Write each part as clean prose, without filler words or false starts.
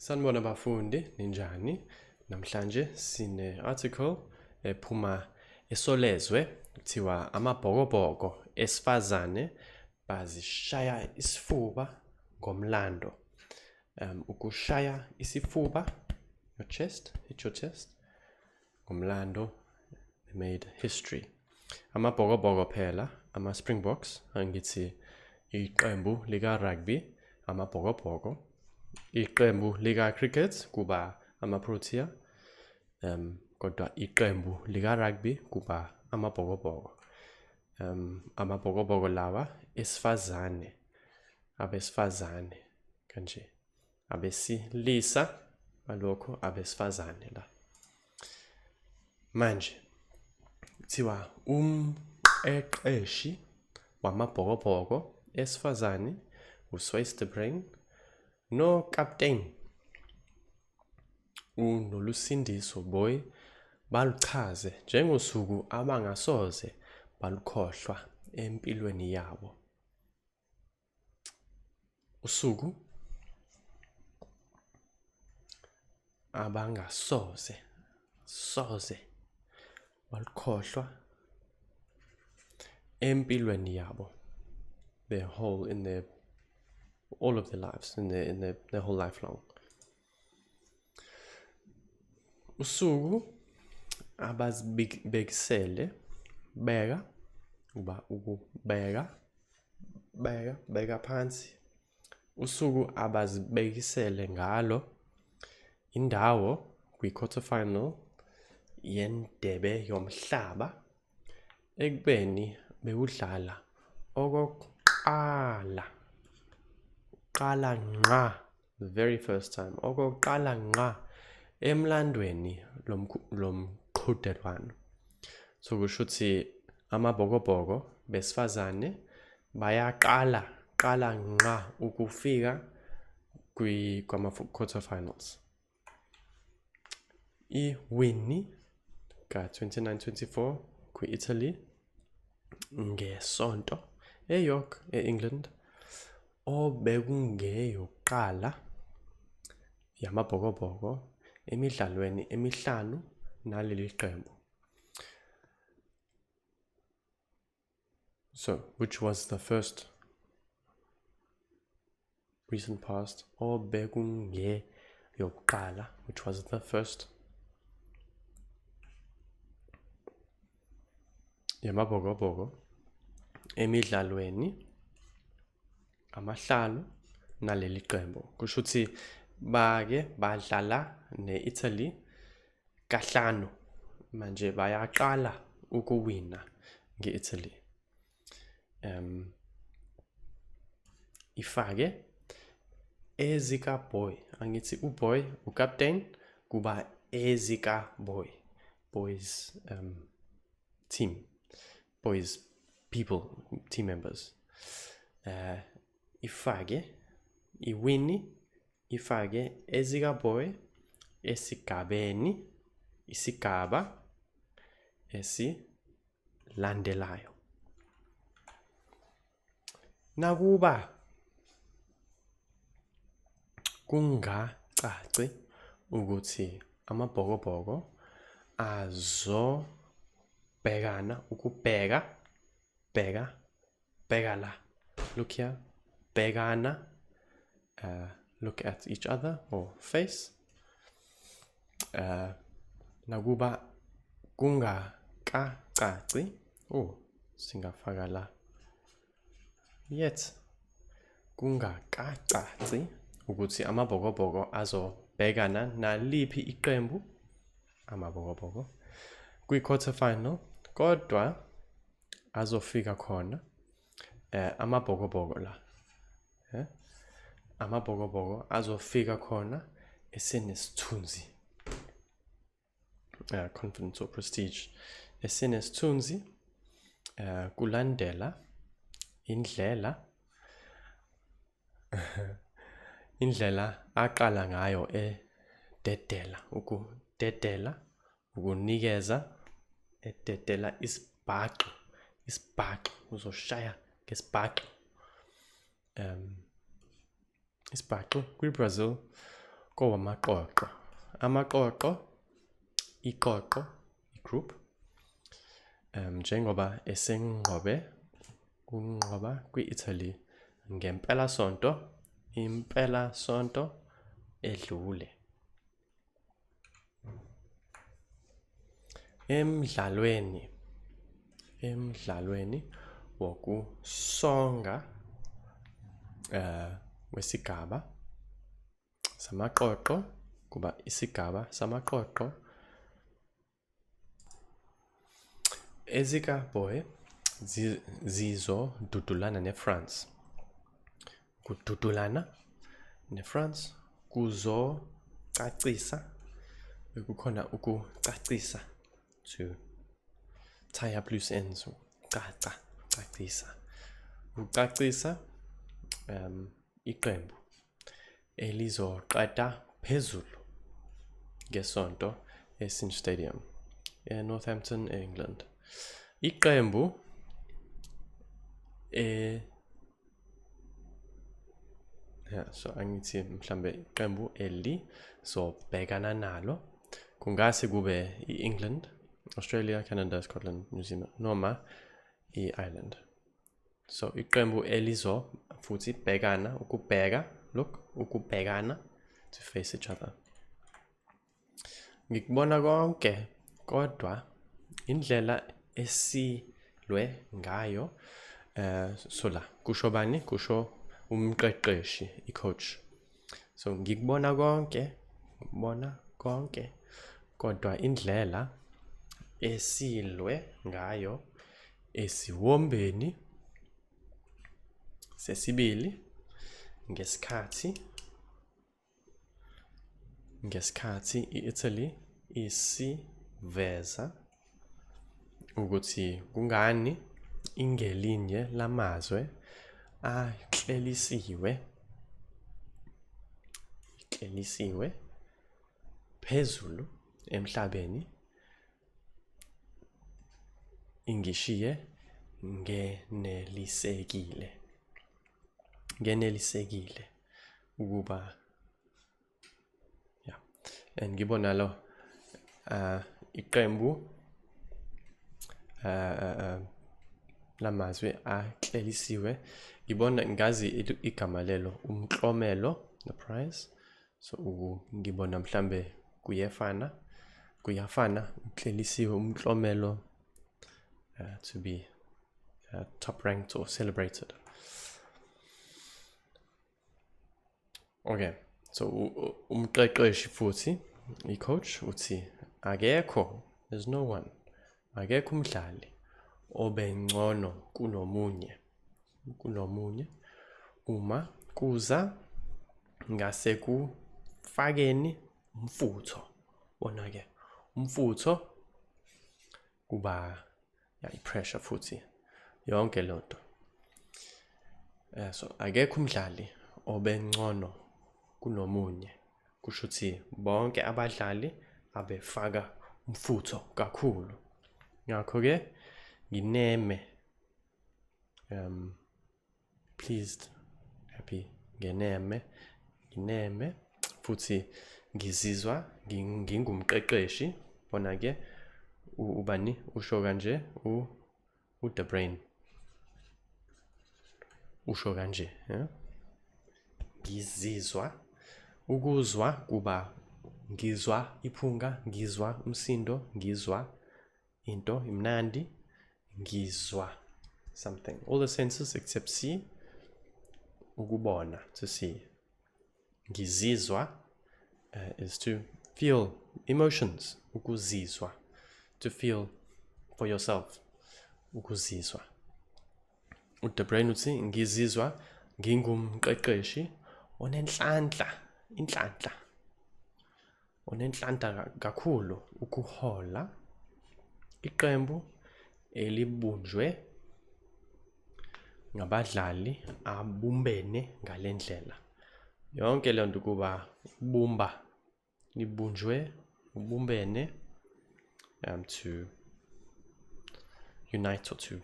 Sanibona bafundi, ninjani? Namhlanje sine article ephuma eSolezwe, kuthiwa amabhokobhoko esifazane bazishaya isifuba ngomlando. Ukushaya isifuba, your chest, hit your chest, ngomlando, they made history. Amabhokobhoko phela, ama-Springboks, angithi iqembu lika-rugby, amabhokobhoko, iqembu lika-cricket kuba ama-Protea, kodwa iqembu lika-rugby kuba amabhokobhoko. Amabhokobhoko lawa esifazane, abesifazane kanje, abesilisa balokho abesifazane la. Manje kuthiwa umqeqeshi wamabhokobhoko esifazane uSwys de Bruin no-captain uNolusindiso Booi baluchaze njengosuku abangasoze balukhohlwa empilweni yabo. Usuku abangasoze soze balukhohlwa empilweni yabo, their whole in their all of their lives, in their whole life long. Usuku abazibekisele beka uba ukubeka beka beka phansi, usuku abazibekisele ngalo indawo kwi-quarter final yendebe yomhlaba ekubeni bewudlala okokuqala qala ngqa, the very first time, okokuqala ngqa emlandweni lomqhudelwano. So kusho ukuthi amabhokobhoko besifazane bayaqala qala ngqa ukufika kwama quarter finals. I-win ka-29-24 kwi-Italy ngesonto eYork e-England, obekungeyokuqala yamabhokobhoko emidlalweni emihlanu naleli qembu. So, which was the first recent past, obekungeyokuqala, which was the first yamabhokobhoko emidlalweni amahlanu naleli qembu. Kusho ukuthi bake badlala ne-Italy kahlanu, manje bayaqala ukuwina nge-Italy. Ifake ezika boy, angithi uboy ucaptain, kuba ezika boy, boys team, boys people, team members. Ifake iwini, ifake ezika boy esigabeni, isigaba esilandelayo. Nakuba kungacaci ukuthi amabhokobhoko azobhekana ukubheka bheka bheka la, look here, bhekana, look at each other or face. Nakuba kungakacaci, oh singafaka la yet, kungakacaci ukuthi amabhokobhoko azobhekana naliphi iqembu, amabhokobhoko kwi-quarter final, kodwa azofika khona amabhokobhoko la, amabhokobhoko azofika khona esenesithunzi, confidence or prestige, esenesithunzi, kulandela indlela indlela aqala ngayo ededela, ukudedela, ukunikeza, ededela isibhaxu, isibhaxu, uzoshaya ngesibhaxu, isibhaxu kwiBrazil, kowamaqoqo. Amaqoqo, iqoqo, igroup. Njengoba esenqobe kunqoba kwi-Italy ngempelasonto, impelasonto edlule. Emdlalweni wokusonga wesigaba samaqoqo, kuba isigaba samaqoqo ezikaBoy zizodudulana neFrance. Kududulana neFrance kuzocacisa, kukhona ukucacisa, to tie up loose ends, caca, cacisa, ucacisa iqembu elizoqeda phezulu ngesonto eCinch Stadium eNorthampton, eEngland. Iqembu so angithi mhlambe iqembu elizobhekana nalo kungase kube i-England, Australia, Canada, Scotland, New Zealand noma i-Ireland. So iqembu elizo futhi bhekana, ukubheka, look, ukubhekana, to face each other. Ngikubona konke kodwa indlela esilwe ngayo, so la kusho bani? Kusho umqeqeshi, i-coach. So ngikubona konke, ngibona konke kodwa indlela esilwe ngayo esiwombeni sesibili ngesikhathi i-Italy isiveza ukuthi kungani ingelinye lamazwe aklelisiwe phezulu emhlabeni, ingishiye ngenelisekile ukuba, yeah. And ngibona lo iqembu lamazwe aklelisiwe, ngibona ngazi igama lelo, umklomelo, the prize. So ngibona mhlambe kuyafana uklelisiwe umklomelo, to be top ranked or celebrated. Okay, so umqeqeshi futhi i-coach uthi akekho, there's no one, akekho umdlali obengcono kunomunye uma kuza ngasekufakeni umfutho. Bona ke umfutho kuba i-pressure futhi yonke lonto. So akekho umdlali obengcono kunomunye, kusho ukuthi bonke abadlali abefaka umfutho kakhulu. Ngakho ke ngineme, pleased, happy, ngeneme futhi ngizizwa ngingumqeqeshi. Bona ke ubani usho kanje, u-The Brain usho kanje, ngizizwa, ukuzwa kuba ngizwa iphunga, ngizwa umsindo, ngizwa into imnandi, ngizwa something, all the senses except see, ukubona, to see. Ngizizwa is to feel emotions, ukuzizwa, to feel for yourself, ukuzizwa. UDe Bruyne uthi ngizizwa ngingumqeqeshi onenhlanhla, inhlanhla, onenhlanhla kakhulu ukuhola iqembu elibunjwe ngabadlali abumbene ngalendlela. Yonke le nto kuba bumba, libunjwe, ubumbene, to unite or to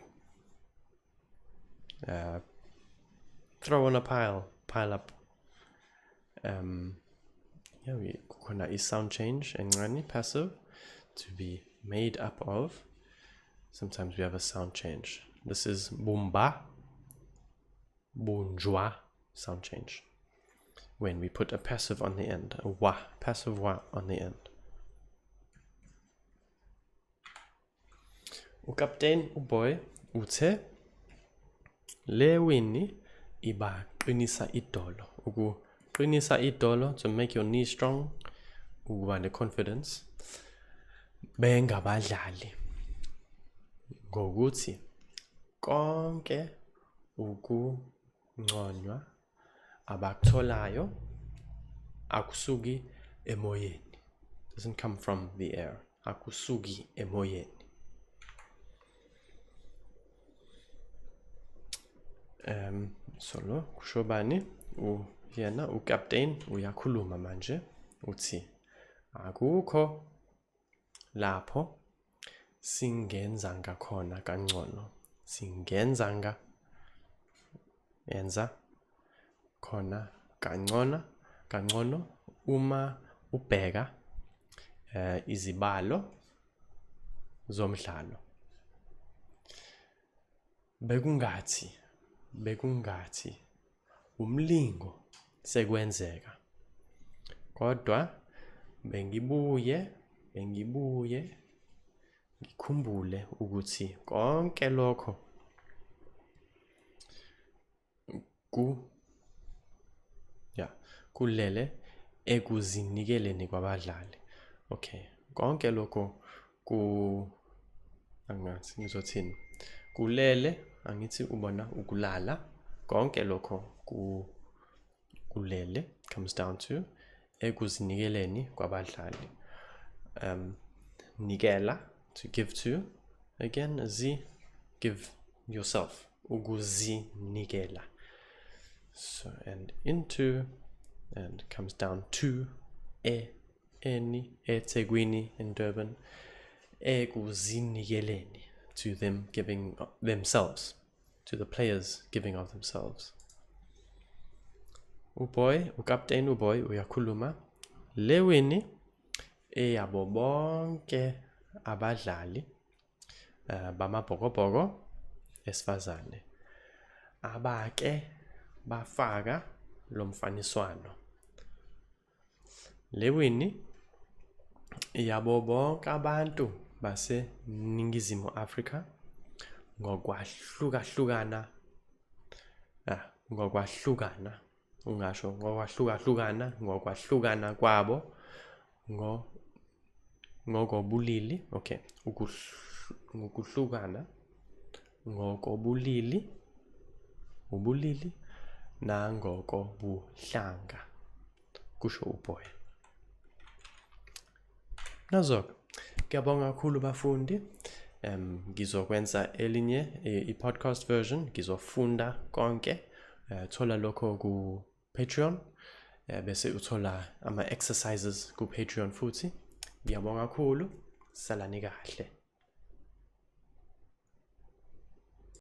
throw on a pile, pile up. Yeah, we kukhona i-sound change encane, passive, to be made up of. Sometimes we have a sound change. This is bumba, bunjwa, sound change. When we put a passive on the end, a wa, passive wa on the end. Ukapteni uBoy uthe le wini ibaqinisa idolo. Ukuqinisa idolo, to make your knee strong, ukuba ne-confidence. Bengabadlali ngokuthi konke ukunconywa abakutholayo akusuki emoyeni. Doesn't come from the air. Akusuki emoyeni. So lo kusho bani? Yena ukapteni uyakhuluma manje, uthi akukho lapho singenza ngakhona kangcono. Singenza nga enza khona kangcono kangcono uma ubheka izibalo zomdlalo. Bekungathi umlingo sekwenzeka, kodwa bengibuye ngikhumbule ukuthi konke lokho kulele ekuzinikeleni kwabadlali. Okay, konke lokho ku angathi ngizothini, kulele, angithi ubona ukulala, konke lokho kulele comes down to ekuzinikeleni kwabadlali. Nikela, to give to, again z, give yourself, ukuzinikela. So and into, and comes down to e, eni, eThekwini in Durban, ekuzinikeleni, to them giving themselves, to the players giving of themselves. Uboy, ukapteni uBoy uyakhuluma, le wini eyabo bonke abadlali bamaBhokobhoko esifazane abake bafaka lo mfaniswano. Le wini yabo bonke abantu baseNingizimu Afrika ngokwahlukahlukana, ngokwahlukana, ungasho ngokwahlukahlukana, ngokwahlukana kwabo, ngokobulili, okay, ngokuhlukana, ngokobulili, ubulili, nangokobuhlanga, kusho uBoy. Nazo-ke, ngiyabonga kakhulu bafundi. Ngizokwenza elinye i-podcast version, ngizofunda konke. Thola lokho ku Patreon, bese uthola ama-exercises ku Patreon futhi. Ngiyabonga kakhulu, salani kahle.